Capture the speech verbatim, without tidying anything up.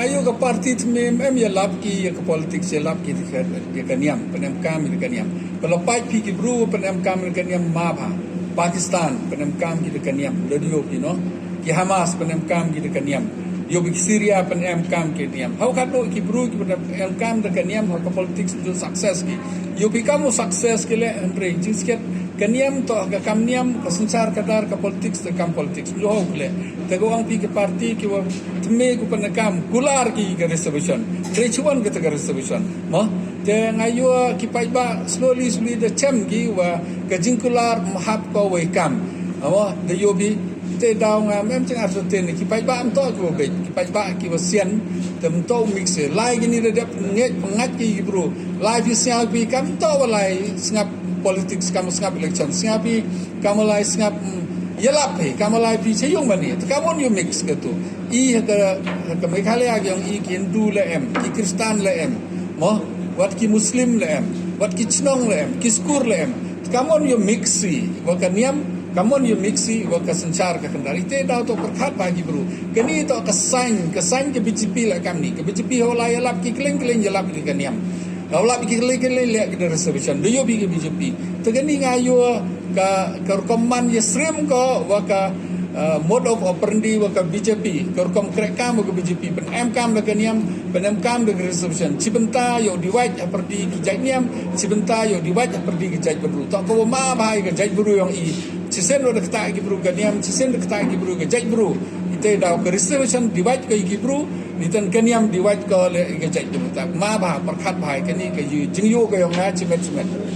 Ayo ka party thymme em ya lap ki ya ka politics, ya lap ki ya ka niam, pynemkam ya ka niam. Ka la pait phi ki bru pynemkam ya ka niam ma bha. Pakistan pynemkam ki ya ka niam, la dio ki no. Ki Hamas pynemkam ki ya ka niam. Yo bi ki Syria pynemkam ki ya ka niam. Hau kat no ki bru ki pynemkam ya ka niam, ha ka politics du success ki. Yo bi kam u success ki le, hynrei jingsiat ka niam to, ka kam niam, ka synchar ka dar, ka politics to kam politics. Yo hau ki le. Te ko ong phi ki party ki wa thymme ku pynemkam, kular ki ka reservation. Hynrei chiwan ka te ka reservation. Mo, te nga yo ki paidbah slowly slowly da chem ki wa ka jingkular mhap ko wei kam. Mo, da yo bi te daw nga mem chang ar soten ki paidbah am to ki wa bej, ki paidbah ki wa sian, te am to mix e. Lai ki ni da dep ngej pyngat ki ki bru. Lai phi siaw phi kam to wa lai sngap politics, kam sngap election, siaw phi kam lai sngap, mm, yalap phi kam lai phi chayung mani. Te kam on yo mix ka tu. I ha ka, ha ka Meghalaya ki ong i ki Hindu le em, ki Kristan le em. Mo, wat ki Muslim le em, wat ki chnong le em, ki skur le em. Te kam on yo mix i wa ka niam, kam on yo mix i wa ka synchar ka kyndar. Ite daw to pyrkhat bha ki bru. Kani to ka sign, ka sign ka B J P la kam ni. Ka B J P hau lai yalap ki kyleng kyleng yalap ki ka niam. Hau lap ki kyleng kyleng le ki da reservation. Da yo bi ka B J P. Te kani nga yo ka, ka rukom man ya srim ko wa ka, uh, mode of operandi wa ka B J P. Ka rukom krek kam wa ka B J P. Pynemkam da ka niam, pynemkam da ka reservation. Chibynta yo divide ha pyrdi ki jait niam, chibynta yo divide ha pyrdi ki jait bru. To ko wa ma bha ya ka jait bru yong i. Chisien wa da kata ki bru ka niam, chisien da kata ki bru ka jait bru. Ite daw ka reservation divide ko ki bru, ni tan ka niam divide ko le ka jait bru. Ta ma bha, pyrkhat bha kani ka yu, jingyu ka yong nga chimet chimet.